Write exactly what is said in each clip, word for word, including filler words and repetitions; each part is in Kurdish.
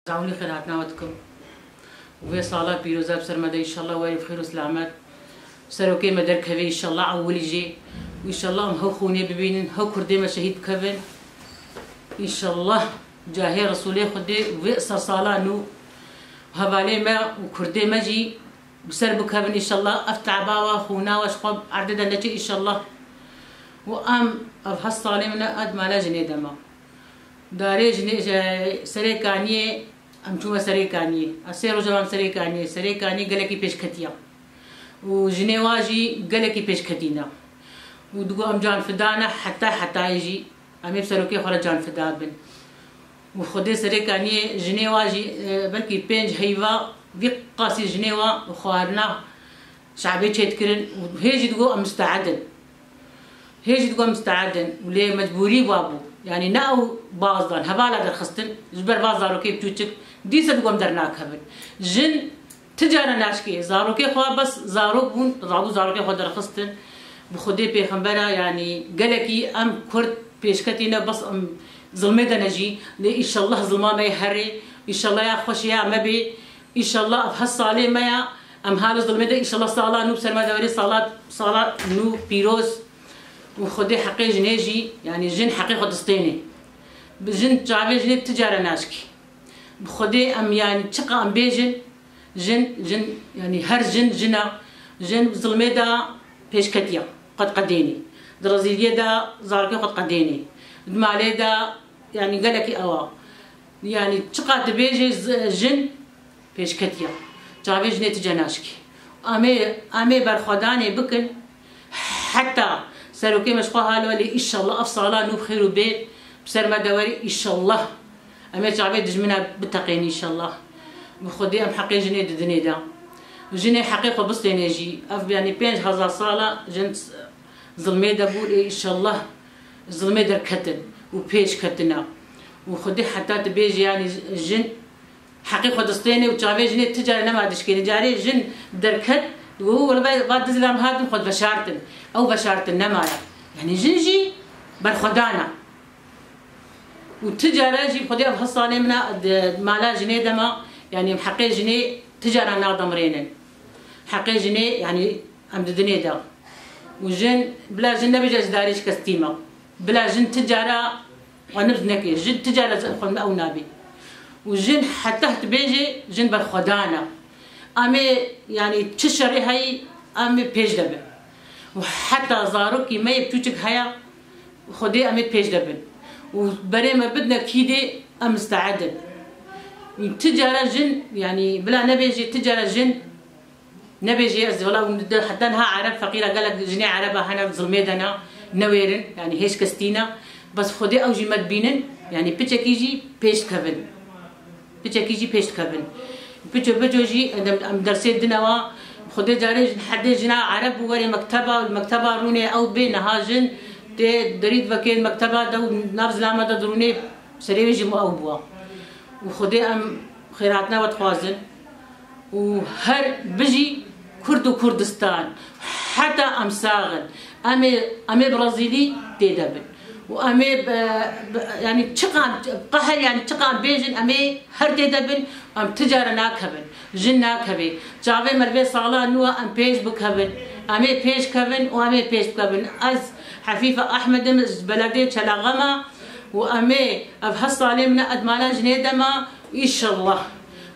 Zawlî xêrhatina we dikim. Vê sala pîroza bi ser me de, înşallah, werî bi xêr û selamet. Serokê me derkeve, înşallah, ewilî jê. Û înşallah em hew xûnê bibînin, hew kurdê me şehîd bikevin. Înşallah, cahê Resûlê Xwedê vê sersala nû hevalê me û kurdê me jî bi ser bikevin, înşallah. Ev teba we, xûna we ji xwe erdê de neçe, înşallah. Û em ev heft salê min e, ez mala jinê de me. Darê jinê, ji Serê Kaniyê, em çûme Serê Kaniyê. Ez sê roja em Serê Kaniyê. Serê Kaniyê gelekî pêşketiya. Û jinê wa jî gelekî pêşketî ne. Û digo em can fidane heta hetayê jî em ê bi serokê xwe re can fida bin. Û Xwedê Serê Kaniyê jinê wa jî, e, belkî pênc heyva vî qasî jinê wa û xwarina şabê çêdikirin û hê jî digo em misteed in. Hê jî digo em misteed in û lê mecbûrî wa bû. Yanî ne ew baz dan, hevala derxistin, ji ber va zarokê biçûçik, dîsa digo em dernakevin. Jin ti cara naşkê, zarokê xwe bes zarok bûn, rabû zarokê xwe derxistin. Bi Xwedê pêxembera, yanî gelekî em kurd pêşketî ne, bes em zilmê de ne jî. Lê înşallah zilma me yê herê, înşallah ya xweş ya me bê, înşallah ev heft salê me ya, em hal zilmê de, înşallah sala nû ser me de werê, sala, sala nû pîroz. Û Xwedê heqê jinê jî, yanî jin heqê xwe distênê. Bi jin çavê jinê ti cara naşkî. Bi Xwedê em, yanî çiqa em bêjin, jin, jin, yanî her jin, jina, jin zilmê de pêşketiya, qet qedênê. Di rezîliyê de zarokê qet qedênê. Di malê de, yanî gelekî ewa. Yanî çiqa dibêje z-, jin pêşketiya. Çavê jinê ti cenaşkî. Em ê, em ê berxwedanê bikin. Heta serokê me ji xwe halo lê, înşallah ev sala nû bi xêr û bê bi ser me de werê, înşallah. Em ê çavê dijmina biteqênî, înşallah. Bi Xwedê em heqê jinê didinê de. Jinê heqê xwe bistênê jî. Ev, yanî pênc hezar sala jin zilmê de bû, ê înşallah zilmê derketin û pêş ketine. Û Xwedê heta tu bêjî, yanî jin heqê xwe distêne û çavê jinê ti care nema dişkêne. Carê jin derket, digo, wele va dizî lan hatin xwe veşartin. Ew veşartin nemaya. Yanî jin jî berxwedana. Û ti care jî Xwedê ev heft salê min e, di mala jinê de me, yanî em heqê jinê ti cara nademirênin. Heqê jinê, yanî em di dinê de. Û jin, bila jin nebêje ez ji darê şikestî me. Bila jin ti cara xwe nibz neke. Jin ti cara xwe ew nabê. Û jin heta dibêje jin berxwedan e. Em ê, yanî çi şerê heyî, em ê pêş de bin. Û heta zarokî me yê biçûçik heye, Xwedê em ê pêş de bin. Û berê me bidine kî dê, em misteed in. Ti cara jin, yanî bila nebêjê ti cara jin, nebêjê ez wela hûn de heta niha ereb feqîra gelek jinê ereba hene zilmê de ne, newêrin, yanî hêş kes tîne. Bes Xwedê ew jî me dibînin, yanî piçekî jî pêş dikevin. Piçekî jî pêş dikevin. Piço piço jî em, em dersê dine wa. Xwedê carê jin hedê jina ereb bû werê mekteba, li mekteba rûnê ew bê, niha jin tê derî divekê mekteba de û nav zilama de dirûnê serê wê jî ew bûwa. Û Xwedê em xêrhatina we dixwazin. Û her bijî Kurd û Kurdistan. Heta em sax in. Em ê, em ê bi rezîlî tê de bin. Û em ê bi, bi, yanî çiqan qeher, yanî çiqan bêjin, em ê her tê de bin, em ti cara nakevin. Jin nakevê. Çavê me li vê sala nû em pêş bikevin. Em ê pêş kevin û em ê pêş bikevin. Ez Hefîfe Ehmed im, ji beledê Çelaxe me û em ê ev heft salê min e, ez mala jinê de me, înşallah.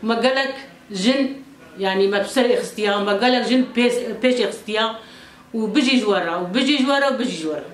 Me gelek jin, yanî me bi ser êxistiya, me gelek jin pêş, pêş êxistiya û bijî ji we re, û bijî ji we re, û bijî ji we re.